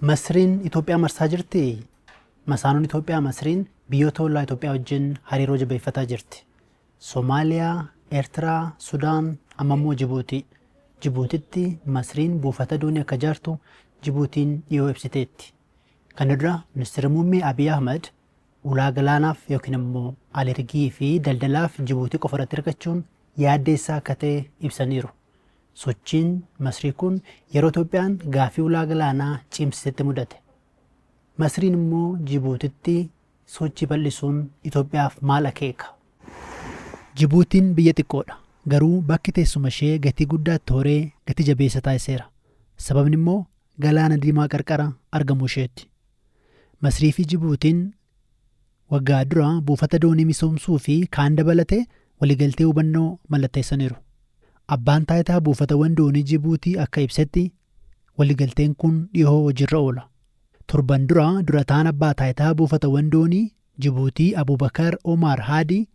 Masriin Itoophiyaa marsaa jirtii? Masaanuun Itoophiyaa Masriin biyyoota ollaa Itoophiyaa wajjin hariiroo jabeeffataa jirti. Somaaliyaa, Eertiraa, Sudaan, amma immoo Jibuutii. Jibuutitti Masriin buufata doonii akka ijaartu Jibuutiin dhiyoo ibsiteetti. Kana dura Ministeerri Muummee Abiy Ahmad ulaa galaanaaf yookiin immoo alergii fi daldalaaf Jibuutii qofa irratti hirkachuun yaaddeessaa akka ta'e ibsaniiru. Sochiin Masrii kun yeroo Itoophiyaan gaaffii ulaa galaanaa cimsitetti mudate. Masriin immoo Jibuutitti sochii bal'isuun Itoophiyaaf maal akeeka? Jibuutiin biyya xiqqoodha. Garuu bakki teessuma ishee gatii guddaatti horee gati jabeessa taasiseera. Sababni immoo Galaana Diimaa qarqara argamuu isheeti. Masrii fi Jibuutiin waggaa dura buufata doonii misoomsuu fi kaan dabalatee waliigaltee hubannoo mallatteessaniiru. Abbaan taayitaa buufatawwan doonii Jibuutii akka ibsetti waliigalteen kun dhihoo hojiirra oola. Torban dura durataan abbaa taayitaa buufatawwan doonii Jibuutii Abubakar Omar Haadii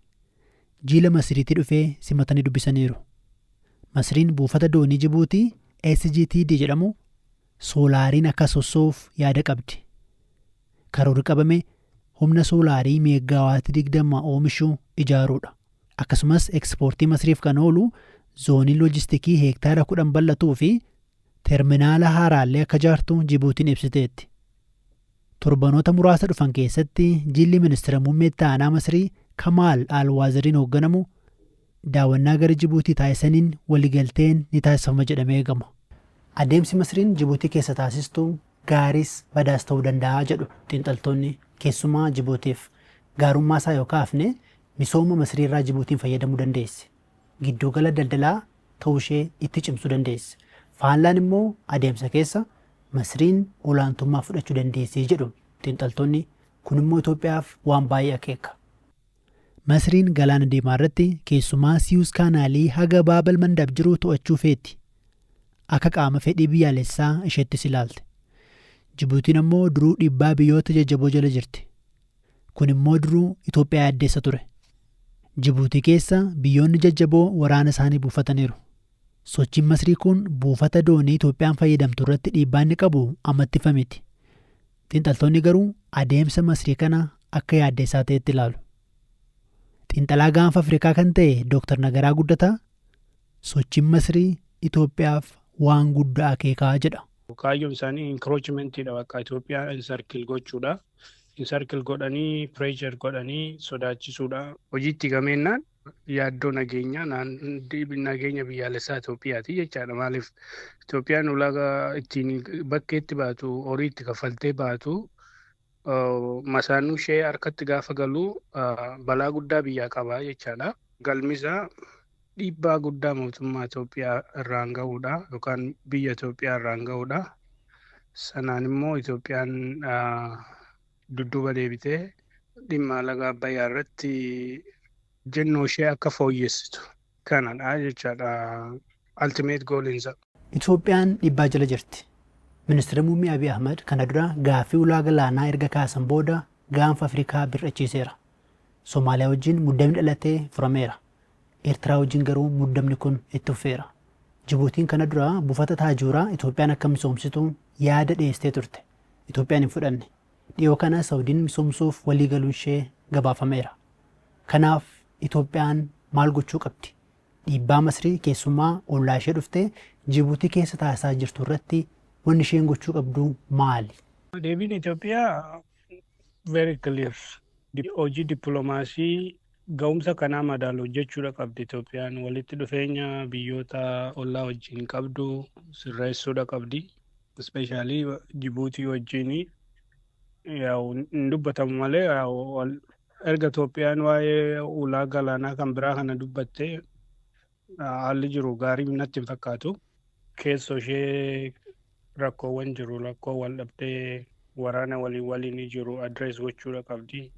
jiila Masriitii dhufee simatanii dubbisaniiru. Masriin buufata doonii Jibuutii SGTD jedhamu soolaariin akka sossoo'uuf yaada qabdi. Karoorri qabame humna soolaarii meeggaawaatii 20 oomishu ijaaruudha. Akkasumas ekspoortii Masriif kan oolu zoonii loojistikii heektaara 10 bal'atuu fi terminaala haaraallee akka ijaartu Jibuutiin ibsiteetti. Torbanoota muraasa dhufan keessatti jilli Ministira Muummee Itti Aanaa Masrii Kamaal Al-Waaziriin hoogganamu daawwannaa gara Jibuutii taasisaniin waliigalteen ni taasifama jedhamee eegama. Adeemsi Masriin Jibuutii keessa taasistu gaariis badaas ta'uu danda'a jedhu xiinxaltoonni keessumaa Jibuutiif gaarummaa isaa yoo kaafne misooma Masriirraa Jibuutiin fayyadamuu dandeessi. Gidduugala daldalaa ta'uu ishee itti cimsuu dandeessi. Faallaan immoo adeemsa keessa Masriin olaantummaa fudhachuu dandeessi jedhu xiinxaltoonni kun immoo Itoophiyaaf waan baay'ee akeeka. Masriin Galaana Diimaa irratti keessumaa Siyuuz Kaanaalii haga Baabal Mandab jiru to'achuu feeti. Akka qaama fedhii biyyaalessaa isheettis ilaalte. Jibuutiin ammoo duruu dhiibbaa biyyoota jajjaboo jala jirti. Kun immoo duruu Itoophiyaa yaaddeessa ture. Jibuutii keessa biyyoonni jajjaboo waraana isaanii buufataniiru. Sochiin Masrii kun buufata doonii Itoophiyaan fayyadamtu irratti dhiibbaa inni qabu ammatti ifa miti. Xiinxaltoonni garuu adeemsa Masrii kana akka yaaddeessaa ta'etti ilaalu. Xiinxalaa Gaanfa Afrikaa kan ta'e Dooktar Nagaraa Guddataa sochiin Masrii Itoophiyaaf waan guddaa akeekaa jedha. Kaayyoon isaanii encroachmentiidha, bakka Itoophiyaa encircle gochuudha. Encircle godhanii, pressure godhanii sodaachisuudha. Hojiitti gameennaan yaaddoo nageenyaa nageenya biyyaalessaa Itoophiyaati jechaadha. Maaliif, Itoophiyaan ulaagaa ittiin bakkeetti baatu, horii itti kaffaltee baatu, masaanuu ishee harkatti gaafa galu balaa guddaa biyyaa qaba jechaadha. Galmisaa dhiibbaa guddaa mootummaa Itoophiyaa irraan gahuudha yookaan biyya Itoophiyaa irraan gahuudha. Sanaan immoo Itoophiyaan dudduuba deebitee dhimma laga Abbayyaa irratti jennoo ishee akka fooyyessitu kanadha jechaadha. Ultimate goaliinsa. Itoophiyaan dhiibbaa jala jirti. Ministeerri Muummee Abiy Ahmad kana dura gaaffii ulaa galaanaa erga kaasan booda Gaanfa Afrikaa bir'achiiseera. Somaaliyaa wajjin muddamni dhalatee furameera. Eertiraa wajjin garuu muddamni kun itti fufeera. Jibuutiin kana dura buufata Taajuuraa Itoophiyaan akka misoomsitu yaada dhiyeessitee turte. Itoophiyaan hin fudhanne. Dhiyoo kana Saudiin misoomsuuf walii galuun ishee gabaafameera. Kanaaf Itoophiyaan maal gochuu qabdi? Dhiibbaa Masrii keessumaa ollaa ishee dhuftee Jibuutii keessa taasisaa jirtu irratti wanni isheen gochuu qabdu maali? Deebiin Itoophiyaa very clear. Hojii dippiloomaasii ga'umsa kanaa madaalu hojjechuudha qabdi Itoophiyaan. Walitti dhufeenya biyyoota ollaa wajjin qabdu sirreessuudha qabdi. Especially Jibuutii wajjin hin dubbatamu malee, erga Itoophiyaan waa'ee ulaa galaanaa kan biraa kana dubbatte haalli jiru gaarii natti hin fakkaatu. Keessoo ishee rakkoowwan jiru, rakkoo wal dhabdee waraana waliin waliin jiru address gochuudha qabdi.